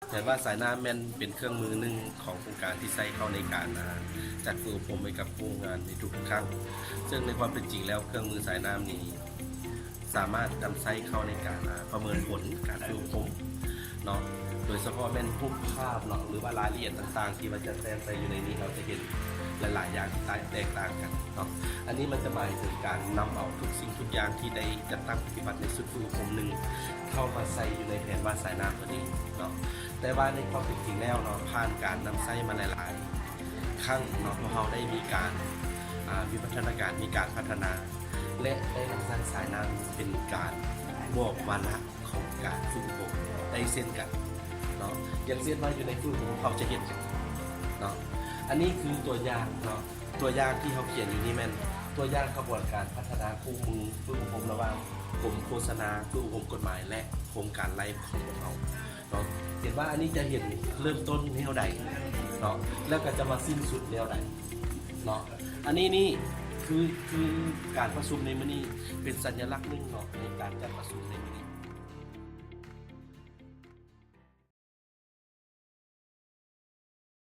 ແຜນວາດສາຍນ້ຳແມ່ນເປັນເຄື່ອງມືໜຶ່ງຂອງໂຄງການທີ່ໃຊ້ເຂົ້າໃນການ ອ່າ ຈັດຝຶກອົບຮົມໃຫ້ກັບຜູ້ຮ່ວມງານໃນທຸກໆຄັ້ງ, ເຊິ່ງໃນຄວາມເປັນຈິງແລ້ວ ເຄື່ອງມືສາຍນ້ຳນີ້ສາມາດນຳໃຊ້ເຂົ້າໃນການ ອ່າ ປະເມີນຜົນການຝຶກອົບຮົມເນາະ, ໂດຍສະເພາະແມ່ນຮູບພາບເນາະ ຫຼືວ່າລາຍລະອຽດຕ່າງໆ ທີ່ວ່າຈະແຕ້ມໃສ່ຢູ່ໃນນີ້ ເຮົາຈະເຫັນຫຼາຍໆຢ່າງທີ່ແຕກຕ່າງກັນເນາະ. ອັນນີ້ມັນຈະໝາຍເຖິງການນຳເອົາທຸກສິ່ງທຸກຢ່າງທີ່ໄດ້ຈັດຕັ້ງປະຕິບັດໃນຊຸດຝຶກອົບຮົມໜຶ່ງ ເຂົ້າມາໃສ່ຢູ່ໃນແຜນວາດສາຍນ້ຳຕົວນີ້ເນາະ. ແຕ່ວ່າໃນຄວາມເປັນຈິງແລ້ວເນາະ ຜ່ານການນຳໃຊ້ມາຫຼາຍໆຄັ້ງເນາະ ພວກເຮົາໄດ້ມີການ ອ່າ ວິວັດທະນາການ ມີການພັດທະນາ ແລະ ໄດ້ນຳໃຊ້ສາຍນ້ຳເປັນການບອກວາລະຂອງການຝຶກອົບຮົມໄດ້ເຊັ່ນກັນເນາະ. ຢ່າງເຊັ່ນວ່າຢູ່ໃນຝຶກອົບຮົມເຮົາຈະເຫັນເນາະ, ອັນນີ້ຄືຕົວຢ່າງເນາະ, ຕົວຢ່າງທີ່ເຮົາຂຽນຢູ່ນີ້ແມ່ນຕົວຢ່າງຂະບວນການພັດທະນາຄູ່ມືຝຶກອົບຮົມລະຫວ່າງກົມໂຄສະນາ, ຝຶກອົບຮົມກົດໝາຍ ແລະ ໂຄງການໄລຂອງພວກເຮົາ ເນາະ. ເຫັນວ່າອັນນີ້ຈະເຫັນເລີ່ມຕົ້ນແນວໃດເນາະ ແລ້ວກໍຈະມາສິ້ນສຸດແນວໃດເນາະ. ອັນນີ້ນີ້ຄື ຄືການປະຊຸມໃນມື້ນີ້ເປັນສັນຍະລັກໜຶ່ງເນາະ ໃນການຈັດປະຊຸມໃນມື້ນີ້.